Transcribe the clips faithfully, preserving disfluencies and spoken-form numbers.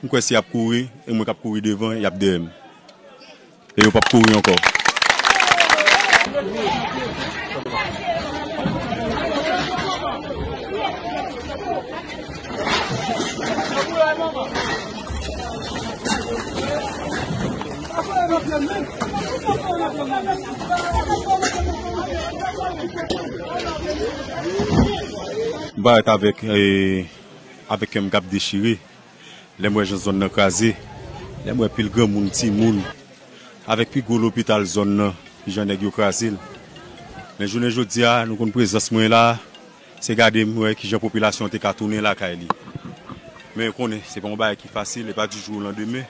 M kwè si y ap kouri, e mwen k ap kouri devan, y ap dèyè m. E yo p ap kouri ankò. M parèt avèk, eh, avèk kè m k ap dechire. Lè m wè jan zòn nan kraze, lè m wè pil granmoun, timoun, avèk pi gwo lopital zòn nan, jan nèg yo kraze l. Men jounen jodi a, nou konn prezans mwen la, se gade m wè kijan popilasyon an te ka tounen lakay li. Men ou konnen, se pa yon bagay ki fasil, e pa di jou o landemen.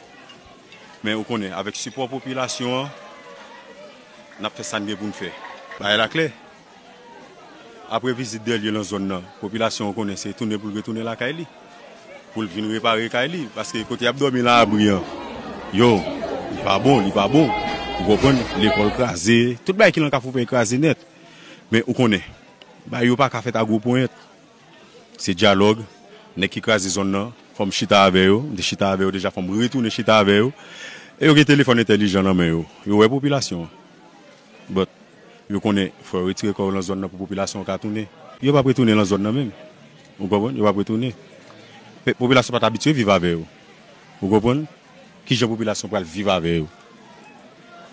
Men ou konnen, avèk sipò popilasyon an, n ap fè sa n gen pou n fè. Bagay la klè. Apre vizit Dèlye nan zòn nan, popilasyon an konnen se tounen pou l retounen lakay li. Pou l vin repare kay li. Paske kote y ap dòmi lan abri an, yo, li pa bon, li pa bon. Ou konprann? Lekòl kraze, tout bagay ki lan Kafou Pèy kraze nèt. Men ou konnen, bagay yo pa ka fèt a gwo ponyèt. Se dyalòg, nèg ki kraze zòn nan, fò m chita avè yo, m te chita avè yo deja, fò m retounen chita avè yo. E yo gen telefòn entèlijan nan men yo, yo wè popilasyon an. But, yo konnen, fò yo retire kò yo lan zòn nan pou popilasyon an ka tounen. Yo p ap retounen lan zòn nan menm. Ou konprann? Yo p ap retounen. Pe-, popilasyon pa t abitye viv avè yo. Ou konprann? Kijan popilasyon pral viv avè yo?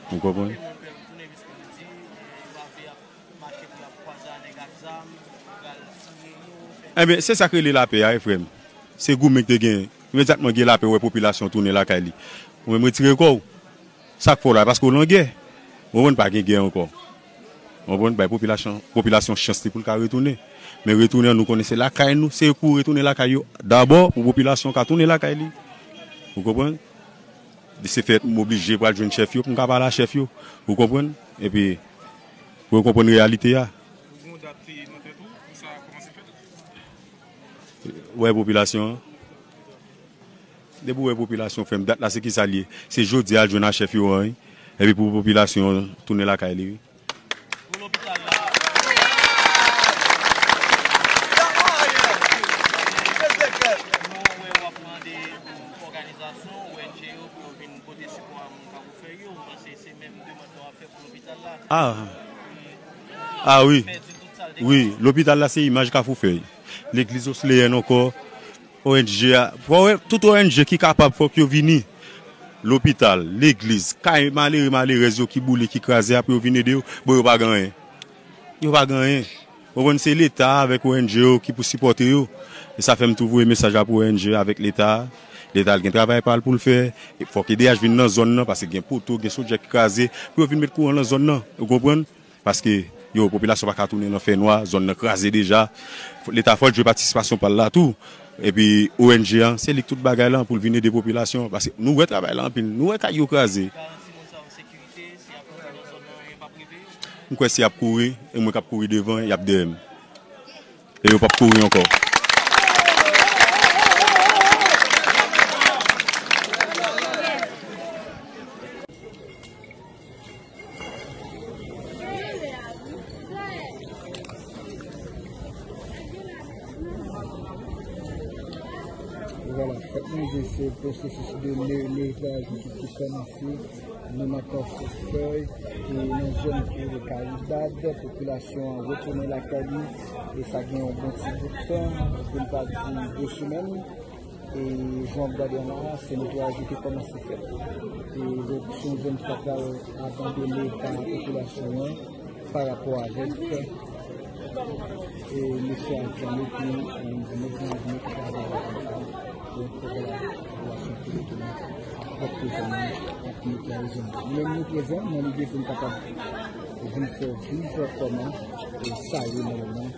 Ou konprann? Enben, se sa k rele lapè a, wi, frè m. Se goumen ki te gen. Imedyatman gen lapè, ou wè popilasyon tounen lakay li. Ou menm retire kò w. Sa k fè w la? Paske w lan gè. Ou konprann, pa gen gè ankò. Ou konprann, bay popilasyon, popilasyon chans li pou l ka retounen. Men retounen an, nou konnen se lakay nou, se pou retounen lakay yo dabò, pou popilasyon ka tounen lakay li. Ou konprann? Se fèt, m oblije pral jwenn chèf yo, pou m ka pale a chèf yo. Ou konprann? Epi, pou yo konprann reyalite a. Ou gen yon dat ki nan tèt ou, pou sa kòmanse fèt? Ou wè popilasyon an? Depi w wè popilasyon, frè m, dat la se kisa l ye? Se jodi a al jwenn a chèf yo an, wi. Epi pou popilasyon an tounen lakay li, wi. Pou lopital la. Nou wè w ap mande pou òganizasyon, O N G yo, pou yo vin pote sipò a moun k ap ofè yo. M panse se menm demann nan w ap fè pou lopital la. Ah. Ah, wi. Pèdi tout sa l te gen. Wi, lopital la se imaj Kafou Fèy. Legliz Osleyèn ankò. O N G a, fò wè, tout O N G ki kapab, fòk yo vini. Lopital, legliz, kay malere, malerèz yo ki boule, ki kraze a, pou yo vin ede yo. Bon, yo pa gen anyen. Yo pa gen anyen. Ou konprann, se Leta avèk O N G yo ki pou sipòte yo. E sa fè m tou voye mesaj la pou O N G avèk Leta. Leta l gen travay pa l pou l fè. E fòk E D H vin nan zòn nan, paske gen poto, gen sodyè ki kraze, pou yo vin met kouran nan zòn nan. Ou konprann? Paske, yo, popilasyon pa ka tounen nan fènwa, zòn nan kraze deja. Leta fò l jwe patisipasyon pa l la tou. Epi, O N G an, se li k tout bagay la pou l vin ede popilasyon an. Paske nou wè travay la anpil, nou wè kay yo kraze. Garanti moun sa yo sekirite, si y ap rantre nan zòn nan, anyen p ap rive yo. M kwè si y ap kouri, e mwen k ap kouri devan, y ap dèyè m. E yo p ap kouri ankò. Vwala, fòk nou di se pwosesis de ne-, netwayaj ki, ki kòmanse. Nou nan Kafou Fèy, e nan zòn ki rele Karidad, popilasyon an retounen lakay li, e sa gen yon bon ti bout tan, pou n pa di de semèn. E jan w ap gade an la, se netwayaj yo te kòmanse fèt. E donk, se yon zòn ki pa pral abandone pa popilasyon an, pa rapò avèk, e, mesye Alexandre ki, e, mesye Alexandre ki travay la konsa. Donk, vwala, popilasyon ki retounen, ap prezan nan, ap netwaye zòn nan. Nou menm nou prezan nan lide pou n kapab vin fè viv kòman, e, sa ye nan moman.